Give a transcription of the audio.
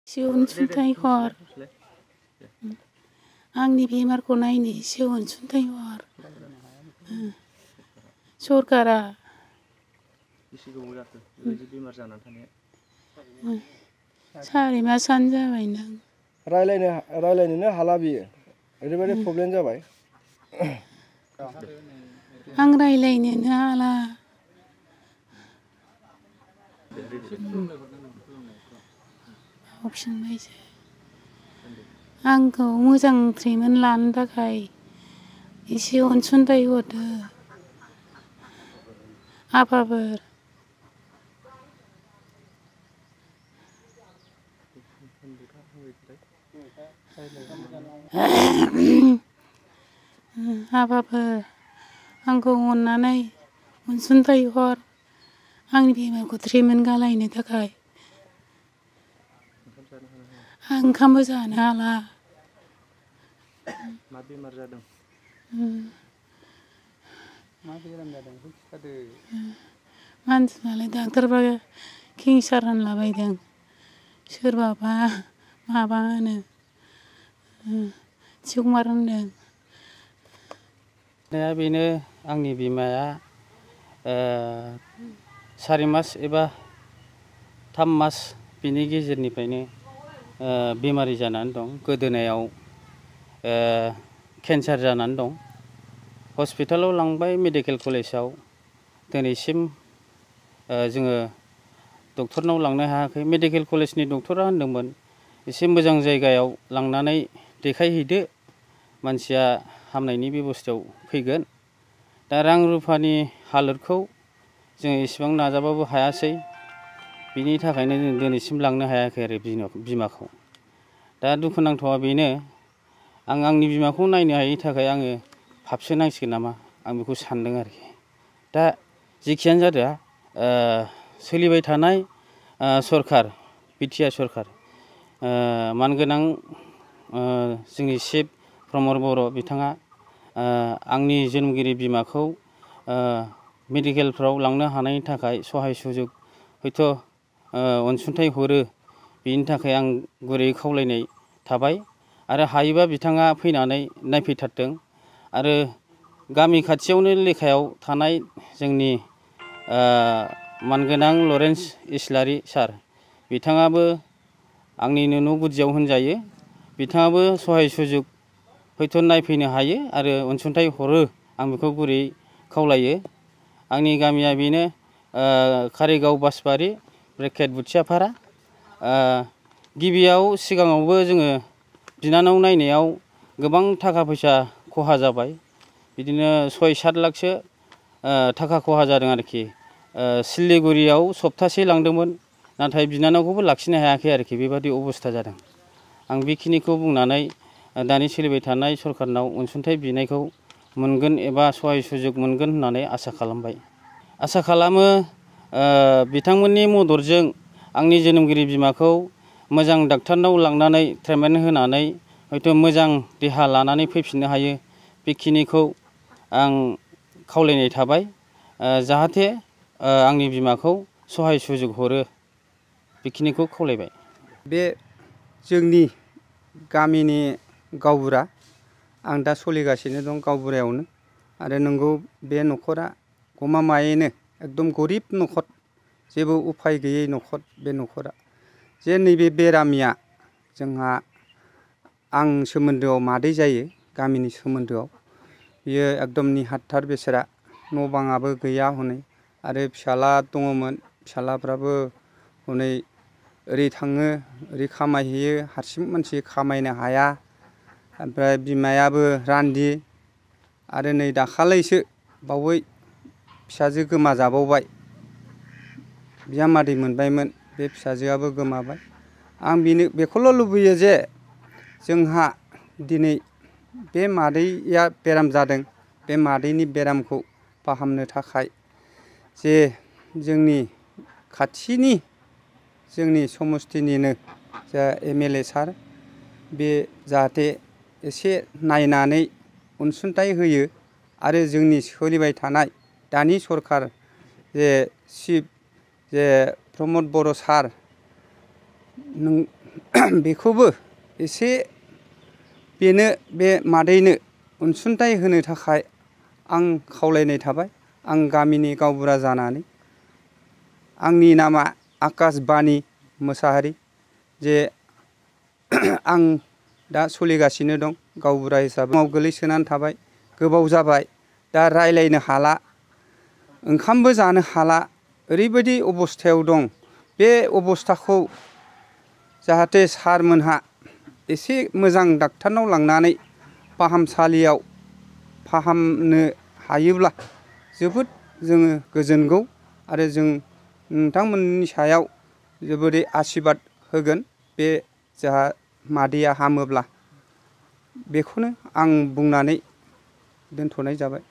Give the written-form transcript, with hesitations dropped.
एसे अनसुंथाइ हर आंनि बेमारखौ नायनो एसे अनसुंथाइ हर सरकारा बेसे गोबाव जाखो बेबायदि बेमार जानानै थानाया 4 मासानो जाबाय नों रायलायनोनो हाला बियो ओरैबायदि प्रब्लेम जाबाय आं रायलायनोनो हाला मावफिनबायसो आंखौ मोजां ट्रिटमेन्ट लानो थाखाय एसे अनसुंथाइ हरदो आफाफोर आफाफोर आंखौ अननानै अनसुंथाइ हर आंनि बेमारखौ ट्रिटमेन्ट खालामनो थाखाय आं ओंखामबो जानो हाला मा बेमार जादों मा बेराम जादों खिथादो मानसिनालाय डाक्टारबा केन्सार होनलाबायदों सोरबाबा माबा होनो टिउमार होनदों बेनो आंनि बिमाया 4 मास एबा 3 मास बिनि गेजेरनिफ्रायनो बेमारि जानानै दं गोदोनायाव केन्सार जानानै दं हस्पिटालाव लांबाय मेडिकेल कलेजाव दिनैसिम जोङो डक्टरनाव लांनो हायाखै मेडिकेल कलेजनि डक्टरा होनदोंमोन एसे मोजां जायगायाव लांनानै देखायहैदो मानसिया हामनायनि बेबस्थायाव फैगोन दा रां रुफानि हालोदखौ जों इसेबां नाजाबाबो हायासै बिनि थाखायनो जों दिनैसिम लांनो हायाखै आरो बिमाखौ दा दुखुनांथावा बेनो आं आंनि बिमाखौ नायनो हायैनि थाखाय आङो फाबसो नांसिगोन नामा आं बेखौ सानदों आरोखि दा जेखियानो जादोआ सोलिबाय थानाय सरखार बिटिआर सरखार मानगोनां जोंनि चिफ प्रमद बर' बिथाङा आंनि जोनोमगिरि बिमाखौ मेडिकेलफ्राव लांनो हानायनि थाखाय सहाय सुजुग हयथ' अनसुंथाइ हरो बिनि थाखाय आं गुरैयै खावलायनाय थाबाय आरो हायोबा बिथाङा फैनानै नायफैथारदों आरो गामि खाथियावनो लेखायाव थानाय जोंनि मानगोनां लरेन्स इस्लारि सार बिथाङाबो आंनिनो न' गुदियाव होनजायो बिथाङाबो सहाय सुजुग हयथ' नायफैनो हायो आरो अनसुंथाइ हरो आं बेखौ गुरैयै खावलायो आंनि गामिया बेनो कारिगाव बासबारि ब्रेकेट बुथियाफारा गिबियाव सिगाङावबो जोङो बिनानाव नायनायाव गोबां थाखा फैसा खहा जाबाय बिदिनो 6-7 लाखसो थाखा खहा जादों आरोखि सिलिगुरियाव सप्तासे लांदोंमोन नाथाय बिनानावखौबो लाखिनो हायाखै आरोखि बेबादि अबस्था जादों आं बेखिनिखौ बुंनानै दानि सोलिबाय थानाय सरखारनाव अनसुंथाइ बिनायखौ मोनगोन एबा सहाय सुजुग मोनगोन होननानै आसा खालामबाय आसा खालामो बिथांमोननि मददजों आंनि जोनोमगिरि बिमाखौ मोजां डाक्टारनाव लांनानै ट्रिटमेन्ट होनानै हयथ' मोजां देहा लानानै फैफिननो हायो बेखिनिखौ आं खावलायनाय थाबाय जाहाथे आंनि बिमाखौ सहाय सुजुग हरो बेखिनिखौ खावलायबाय बे जोंनि गामिनि गावबुरा आं दा सोलिगासिनो दं गावबुरायावनो आरो नंगौ बे न'खरा गमामायैनो एकदम गरिब न'खर जेबो उफाय गैयै न'खर बे न'खरा जे नैबे बेरामिया जोंहा आं सोमोन्दोआव मादै जायो गामिनि सोमोन्दोआव बियो एकदम निहाथार बेसेरा न' बाङाबो गैया हनै आरो फिसाला दङमोन फिसालाफ्राबो हनै ओरै थाङो ओरै खामायहैयो हारसिं मानसि खामायनो हाया ओमफ्राय बिमायाबो रान्दि आरो नै दाखालैसो बावै फिसाजो गोमाजाबावबाय बिजामादै मोनबायमोन बे फिसाजोआबो गोमाबाय आं बेखौल' लुबैयो जे जोंहा दिनै बे मादैया बेराम जादों बे मादैनि बेरामखौ फाहामनो थाखाय जे जोंनि खाथिनि जोंनि समस्थिनिनो जा एमएलए सार बे जाहाथे एसे नायनानै अनसुंथाइ होयो आरो जोंनि सोलिबाय थानाय दानि सरखार जे चिफ जे प्रमद बर' सार बेखौबो एसे बेनो बे मादैनो अनसुंथाइ होनो थाखाय आं खावलायनाय थाबाय। आं गामिनि गावबुरा जानानै आंनि नामा आकाश बानी मोसाहारी जे आं दा सोलिगासिनो दं गावबुरा हिसाबै गोलैसोनानै थाबाय गोबाव जाबाय दा रायलायनो हाला ओंखामबो जानो हाला ओरैबायदि अबस्थायाव दं बे अबस्थाखौ जाहाथे सारमोनहा एसे मोजां डाक्टारनाव लांनानै फाहामसालियाव फाहामनो हायोब्ला जोबोद जोङो गोजोनगौ आरो जों नोंथांमोननि सायाव जोबोरै आशीर्बाद होगोन बे जोंहा मादैया हामोब्ला बेखौनो आं बुंनानै दोनथ'नाय जाबाय।